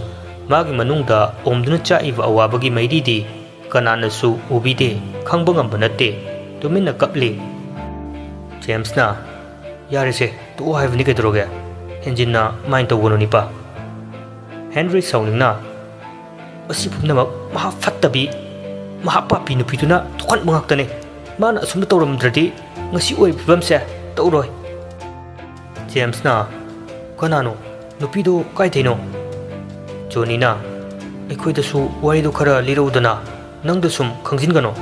ꯃꯥꯒꯤ ꯃꯅꯨꯡꯗ ꯑꯣꯝꯗꯨꯅ ꯆꯥꯛꯏꯕ ꯑꯋꯥꯕꯒꯤ ꯃꯩꯔꯤꯗꯤ ꯀꯅꯥꯅꯁꯨ ꯎꯕꯤꯗꯦ, ꯈꯪꯕ ꯉꯝꯕ ꯅꯠꯇꯦ꯫ ꯇꯨꯃꯤꯟꯅ ꯀꯞꯂꯤ꯫ ꯖꯦꯝꯁꯅ, "ꯌꯥꯔꯦꯁꯦ, ꯇꯣꯛꯑꯣ ꯍꯥꯏꯕꯅꯤ ꯀꯩꯗꯧꯔꯒꯦ? ꯍꯦꯟꯖꯤꯟꯅ ꯃꯥꯏꯟ ꯇꯧꯒꯅꯨ ꯅꯤꯄꯥ꯫" ꯍꯦꯟꯔꯤ ꯁꯥꯎꯅꯤꯡꯅ, "ꯃꯁꯤ ꯄꯨꯝꯅꯃꯛ ꯃꯍꯥꯛ ꯐꯠꯇꯕꯤ, ꯃꯍꯥꯛ ꯄꯥꯄꯤ ꯅꯨꯄꯤꯗꯨꯅ ꯊꯣꯛꯍꯟꯕ ꯉꯥꯛꯇꯅꯤ꯫ ꯃꯥꯅ ꯑꯁꯨꯝꯅ ꯇꯧꯔꯝꯗ꯭ꯔꯗꯤ ꯉꯁꯤ ꯑꯣꯏꯔꯤꯕ ꯐꯤꯕꯝꯁꯦ ꯇꯧꯔꯣꯏ꯫" ꯖꯦꯝꯁꯅ, "ꯀꯅꯥꯅꯣ? ꯅꯨꯄꯤꯗꯣ ꯀꯥꯏꯗꯩꯅꯣ?" ꯖꯣꯅꯤꯅ, "ꯑꯩꯈꯣꯏꯗꯁꯨ ꯋꯥꯔꯤꯗꯣ ꯈꯔ ꯂꯤꯔꯛꯎꯗꯅ, ꯅꯪꯗ ꯁꯨꯝ ꯈꯪꯖꯤꯟꯒꯅꯣ꯫"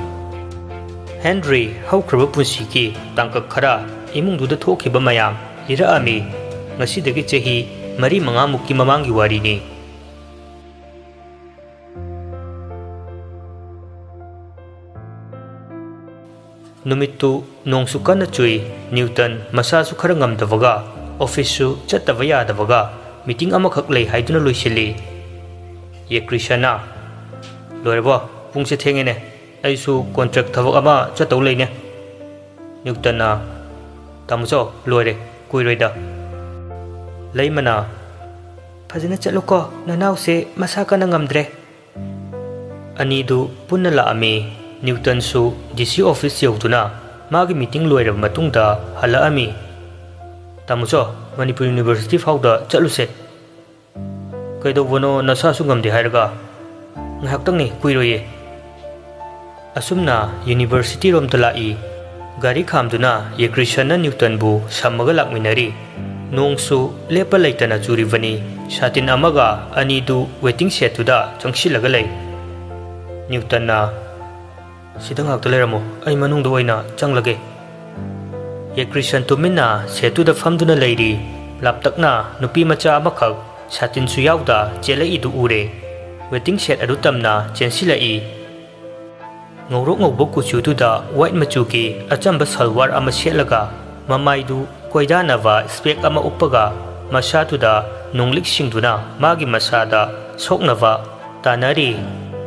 ꯍꯦꯟꯔꯤ ꯍꯧꯈ꯭ꯔꯕ ꯄꯨꯟꯁꯤꯒꯤ ꯇꯥꯡꯀꯛ ꯈꯔ, ꯏꯃꯨꯡꯗꯨꯗ ꯊꯣꯛꯈꯤꯕ ꯃꯌꯥꯝ ꯂꯤꯔꯛꯑꯝꯃꯤ꯫ ꯉꯁꯤꯗꯒꯤ ꯆꯍꯤ ꯃꯔꯤ ꯃꯉꯥꯃꯨꯛꯀꯤ ꯃꯃꯥꯡꯒꯤ ꯋꯥꯔꯤꯅꯤ꯫ ꯅꯨꯃꯤꯠꯇꯨ ꯅꯣꯡꯁꯨ ꯀꯟꯅ ꯆꯨꯏ꯫ ꯅ꯭ꯌꯨꯇꯟ ꯃꯁꯥꯁꯨ ꯈꯔ ꯉꯝꯗꯕꯒ, ꯑꯣꯐꯤꯁꯁꯨ ꯆꯠꯇꯕ ꯌꯥꯗꯕꯒ, ꯃꯤꯇꯤꯡ ꯑꯃꯈꯛ ꯂꯩ ꯍꯥꯏꯗꯨꯅ ꯂꯣꯏꯁꯤꯜꯂꯤ꯫ ꯌꯦꯀ꯭ꯔꯤꯁꯅ, "ꯂꯣꯏꯔꯕꯣ? ꯄꯨꯡꯁꯦ ꯊꯦꯡꯉꯦꯅꯦ꯫ ꯑꯩꯁꯨ ꯀꯣꯟꯇ꯭ꯔꯦꯛ ꯊꯕꯛ ꯑꯃ ꯆꯠꯇꯧ ꯂꯩꯅꯦ꯫" ꯅ꯭ꯌꯨꯇꯟꯅ, "ꯇꯥꯃꯣꯆꯧ, ꯂꯣꯏꯔꯦ, ꯀꯨꯏꯔꯣꯏꯗ꯫" ꯂꯩꯃꯅ, "ꯐꯖꯅ ꯆꯠꯂꯨꯀꯣ, ꯅꯅꯥꯎꯁꯦ ꯃꯁꯥ ꯀꯟꯅ ꯉꯝꯗ꯭ꯔꯦ꯫" ꯑꯅꯤꯗꯨ ꯄꯨꯟꯅ ꯂꯥꯛꯑꯝꯃꯤ꯫ ꯅ꯭ꯌꯨꯇꯟꯁꯨ ꯗꯤ ꯁꯤ ꯑꯣꯐꯤꯁ ꯌꯧꯗꯨꯅ ꯃꯥꯒꯤ ꯃꯤꯇꯤꯡ ꯂꯣꯏꯔꯕ ꯃꯇꯨꯡꯗ ꯍꯜꯂꯛꯑꯝꯃꯤ꯫ "ꯇꯥꯃꯣꯆꯧ, ꯃꯅꯤꯄꯨꯔ ꯌꯨꯅꯤꯚꯔꯁꯤꯇꯤ ꯐꯥꯎꯗ ꯆꯠꯂꯨꯁꯦ꯫" "ꯀꯩꯗꯧꯕꯅꯣ, ꯅꯁꯥꯁꯨ ꯉꯝꯗꯦ ꯍꯥꯏꯔꯒ?" "ꯉꯥꯏꯍꯥꯛꯇꯪꯅꯤ, ꯀꯨꯏꯔꯣꯏꯌꯦ꯫" ꯑꯁꯨꯝꯅ ꯌꯨꯅꯤꯚꯔꯁꯤꯇꯤꯔꯣꯝꯗ ꯂꯥꯛꯏ꯫ ꯒꯥꯔꯤ ꯈꯥꯝꯗꯨꯅ ꯌꯦꯀ꯭ꯔꯤꯁꯟꯅ ꯅ꯭ꯌꯨꯇꯟꯕꯨ ꯁꯝꯃꯒ ꯂꯥꯛꯃꯤꯟꯅꯔꯤ꯫ ꯅꯣꯡꯁꯨ ꯂꯦꯞꯄ ꯂꯩꯇꯅ ꯆꯨꯔꯤꯕꯅꯤ꯫ ꯁꯥꯇꯤꯟ ꯑꯃꯒ ꯑꯅꯤꯗꯨ ꯋꯦꯇꯤꯡ ꯁꯦꯠꯇꯨꯗ ꯆꯪꯁꯤꯜꯂꯒ ꯂꯩ꯫ ꯅ꯭ꯌꯨꯇꯟꯅ, "ꯁꯤꯗ ꯉꯥꯛꯇ ꯂꯩꯔꯝꯃꯣ, ꯑꯩ ꯃꯅꯨꯡꯗ ꯑꯣꯏꯅ ꯆꯪꯂꯒꯦ꯫" ꯌꯦꯀ꯭ꯔꯤꯁꯟ ꯇꯨꯃꯤꯟꯅ ꯁꯦꯠꯇꯨꯗ ꯐꯝꯗꯨꯅ ꯂꯩꯔꯤ꯫ ꯂꯥꯞꯇꯛꯅ ꯅꯨꯄꯤ ꯃꯆꯥ ꯑꯃꯈꯛ ꯁꯥꯇꯤꯟꯁꯨ ꯌꯥꯎꯗ ꯆꯦꯜꯂꯛꯏꯗꯨ ꯎꯔꯦ꯫ ꯋꯦꯇꯤꯡ ꯁꯦꯠ ꯑꯗꯨ ꯇꯝꯅ ꯆꯦꯟꯁꯤꯜꯂꯛꯏ꯫ ꯉꯧꯔꯣꯛ ꯉꯧꯕ ꯀꯨꯆꯨꯗꯨꯗ ꯋꯥꯏꯠ ꯃꯆꯨꯒꯤ ꯑꯆꯝꯕ ꯁꯜꯋꯥꯔ ꯑꯃ ꯁꯦꯠꯂꯒ, ꯃꯃꯥꯏꯗꯨ ꯀꯣꯏꯗꯥꯅꯕ ꯁ꯭ꯄꯦꯛ ꯑꯃ ꯎꯞꯄꯒ, ꯃꯁꯥꯗꯨꯗ ꯅꯣꯡꯂꯤꯛ ꯁꯤꯡꯗꯨꯅ ꯃꯥꯒꯤ ꯃꯁꯥꯗ ꯁꯣꯛꯅꯕ ꯇꯥꯟꯅꯔꯤ꯫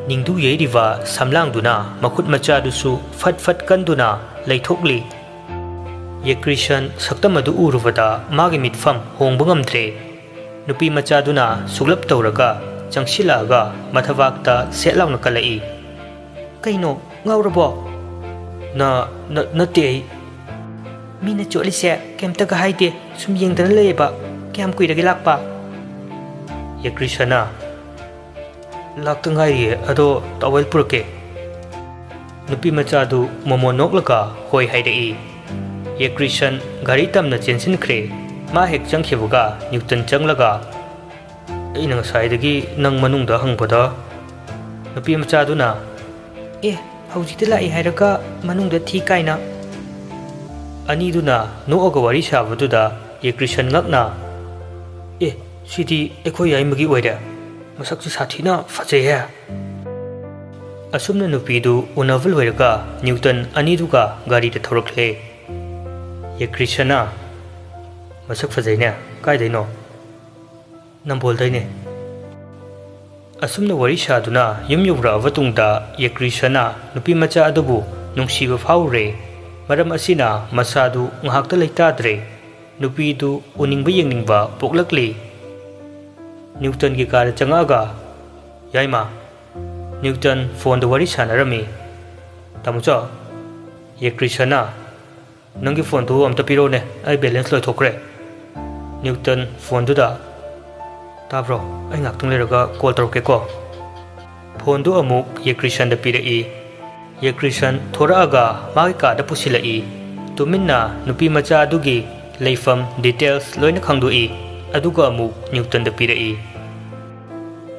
ꯅꯤꯡꯗꯨ ꯌꯩꯔꯤꯕ ꯁꯝꯂꯥꯡꯗꯨꯅ ꯃꯈꯨꯠ ꯃꯆꯥꯗꯨꯁꯨ ꯐꯠ ꯐꯠ ꯀꯟꯗꯨꯅ ꯂꯩꯊꯣꯛꯂꯤ꯫ ꯌꯦꯀ꯭ꯔꯤꯁꯟ ꯁꯛꯇꯝ ꯑꯗꯨ ꯎꯔꯨꯕꯗ ꯃꯥꯒꯤ ꯃꯤꯠꯐꯝ ꯍꯣꯡꯕ ꯉꯝꯗ꯭ꯔꯦ꯫ ꯅꯨꯄꯤ ꯃꯆꯥꯗꯨꯅ ꯁꯨꯛꯂꯞ ꯇꯧꯔꯒ ꯆꯪꯁꯤꯜꯂꯛꯑꯒ ꯃꯊꯕꯥꯛꯇ ꯁꯦꯠ ꯂꯥꯎꯅ ꯀꯜꯂꯛꯏ꯫ "ꯀꯩꯅꯣ, ꯉꯥꯎꯔꯕꯣ?" "ꯅ-, ꯅ-, ꯅꯠꯇꯦ ꯑꯩ꯫" "ꯃꯤꯅ ꯆꯣꯠꯂꯤꯁꯦ ꯀꯩꯝꯇꯒ ꯍꯥꯏꯗꯦ, ꯁꯨꯝ ꯌꯦꯡꯗꯅ ꯂꯩꯌꯦꯕ꯫ ꯀꯌꯥꯝ ꯀꯨꯏꯔꯒꯦ ꯂꯥꯛꯄ?" ꯌꯦꯀ꯭ꯔꯤꯁꯅ, "ꯂꯥꯛꯇ ꯉꯥꯏꯔꯤꯌꯦ, ꯑꯗꯣ ꯇꯥꯋꯦꯜ ꯄꯨꯔꯛꯀꯦ꯫" ꯅꯨꯄꯤ ꯃꯆꯥꯗꯨ ꯃꯣꯃꯣꯟ ꯅꯣꯛꯂꯒ ꯍꯣꯏ ꯍꯥꯏꯔꯛꯏ꯫ ꯌꯦꯀ꯭ꯔꯤꯁꯟ ꯒꯥꯔꯤ ꯇꯝꯅ ꯆꯦꯟꯁꯤꯟꯈ꯭ꯔꯦ꯫ ꯃꯥ ꯍꯦꯛ ꯆꯪꯈꯤꯕꯒ ꯅ꯭ꯌꯨꯇꯟ ꯆꯪꯂꯒ, "ꯑꯩꯅ ꯉꯁꯥꯏꯗꯒꯤ ꯅꯪ ꯃꯅꯨꯡꯗ ꯍꯪꯕꯗ꯫" ꯅꯨꯄꯤ ꯃꯆꯥꯗꯨꯅ, "ꯑꯦ, ꯍꯧꯖꯤꯛꯇ ꯂꯥꯛꯏ ꯍꯥꯏꯔꯒ ꯃꯅꯨꯡꯗ ꯊꯤ ꯀꯥꯏꯅ?" ꯑꯅꯤꯗꯨꯅ ꯅꯣꯛꯑꯒ ꯋꯥꯔꯤ ꯁꯥꯕꯗꯨꯗ ꯌꯦꯀ꯭ꯔꯤꯁꯟ ꯉꯛꯅ, "ꯑꯦ, ꯁꯤꯗꯤ ꯑꯩꯈꯣꯏ ꯌꯥꯏꯃꯒꯤ ꯑꯣꯏꯔꯦ꯫ ꯃꯁꯛꯁꯨ ꯁꯥꯊꯤꯅ ꯐꯖꯩꯍꯦ꯫" ꯑꯁꯨꯝꯅ ꯅꯨꯄꯤꯗꯨ ꯎꯅꯕ ꯂꯣꯏꯔꯒ ꯅ꯭ꯌꯨꯇꯟ ꯑꯅꯤꯗꯨꯒ ꯒꯥꯔꯤꯗ ꯊꯧꯔꯛꯂꯦ꯫ ꯌꯦꯀ꯭ꯔꯤꯁꯅ, "ꯃꯁꯛ ꯐꯖꯩꯅꯦ꯫ ꯀꯥꯏꯗꯩꯅꯣ?" "ꯅꯝꯕꯣꯜꯗꯩꯅꯦ꯫" ꯑꯁꯨꯝꯅ ꯋꯥꯔꯤ ꯁꯥꯗꯨꯅ ꯌꯨꯝ ꯌꯧꯔꯛꯑꯕ ꯇꯨꯡꯗ ꯌꯦꯀ꯭ꯔꯤꯁꯅ ꯅꯨꯄꯤ ꯃꯆꯥ ꯑꯗꯨꯕꯨ ꯅꯨꯡꯁꯤꯕ ꯐꯥꯎꯔꯦ꯫ ꯃꯔꯝ ꯑꯁꯤꯅ ꯃꯁꯥꯗꯨ ꯉꯥꯏꯍꯥꯛꯇ ꯂꯩꯇꯥꯗ꯭ꯔꯦ꯫ ꯅꯨꯄꯤꯗꯨ ꯎꯅꯤꯡꯕ ꯌꯦꯡꯅꯤꯡꯕ ꯄꯣꯛꯂꯛꯂꯤ꯫ ꯅ꯭ꯌꯨꯇꯟꯒꯤ ꯀꯥꯗ ꯆꯪꯉꯛꯑꯒ, "ꯌꯥꯏꯃ꯫" ꯅ꯭ꯌꯨꯇꯟ ꯐꯣꯟꯗ ꯋꯥꯔꯤ ꯁꯥꯟꯅꯔꯝꯃꯤ꯫ "ꯇꯥꯃꯣꯆꯧ꯫" ꯌꯦꯀ꯭ꯔꯤꯁꯅ, "ꯅꯪꯒꯤ ꯐꯣꯟꯗꯨ ꯑꯝꯇ ꯄꯤꯔꯛꯎꯅꯦ, ꯑꯩ ꯕꯦꯂꯦꯟꯁ ꯂꯣꯏꯊꯣꯛꯈ꯭ꯔꯦ꯫" ꯅ꯭ꯌꯨꯇꯟ ꯐꯣꯟꯗꯨꯗ, "ꯇꯥꯕ꯭ꯔꯣ? ꯑꯩ ꯉꯥꯛꯇꯪ ꯂꯩꯔꯒ ꯀꯣꯜ ꯇꯧꯔꯛꯀꯦꯀꯣ꯫" ꯐꯣꯟꯗꯨ ꯑꯃꯨꯛ ꯌꯦꯀ꯭ꯔꯤꯁꯟꯗ ꯄꯤꯔꯛꯏ꯫ ꯌꯦꯀ꯭ꯔꯤꯁꯟ ꯊꯣꯔꯛꯑꯒ ꯃꯥꯒꯤ ꯀꯥꯗ ꯄꯨꯁꯤꯜꯂꯛꯏ꯫ ꯇꯨꯃꯤꯟꯅ ꯅꯨꯄꯤ ꯃꯆꯥ ꯑꯗꯨꯒꯤ ꯂꯩꯐꯝ ꯗꯤꯇꯦꯜꯁ ꯂꯣꯏꯅ ꯈꯪꯗꯣꯛꯏ, ꯑꯗꯨꯒ ꯑꯃꯨꯛ ꯅ꯭ꯌꯨꯇꯟꯗ ꯄꯤꯔꯛꯏ꯫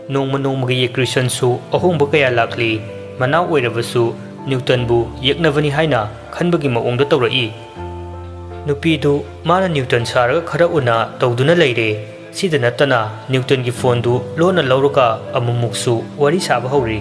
ꯅꯣꯡꯃ ꯅꯣꯡꯃꯒꯤ ꯌꯦꯀ꯭ꯔꯤꯁꯟꯁꯨ ꯑꯍꯣꯡꯕ ꯀꯌꯥ ꯂꯥꯛꯂꯤ꯫ ꯃꯅꯥꯎ ꯑꯣꯏꯔꯕꯁꯨ ꯅ꯭ꯌꯨꯇꯟꯕꯨ ꯌꯦꯛꯅꯕꯅꯤ ꯍꯥꯏꯅ ꯈꯟꯕꯒꯤ ꯃꯑꯣꯡꯗ ꯇꯧꯔꯛꯏ꯫ ꯅꯨꯄꯤꯗꯨ ꯃꯥꯅ ꯅ꯭ꯌꯨꯇꯟ ꯁꯥꯔꯒ ꯈꯔ ꯎꯅ ꯇꯧꯗꯨꯅ ꯂꯩꯔꯦ꯫ ꯁꯤꯗ ꯅꯠꯇꯅ ꯅ꯭ꯌꯨꯇꯟꯒꯤ ꯐꯣꯟꯗꯨ ꯂꯣꯟꯅ ꯂꯧꯔꯒ ꯑꯃꯨꯛꯃꯨꯛꯁꯨ ꯋꯥꯔꯤ ꯁꯥꯕ ꯍꯧꯔꯤ꯫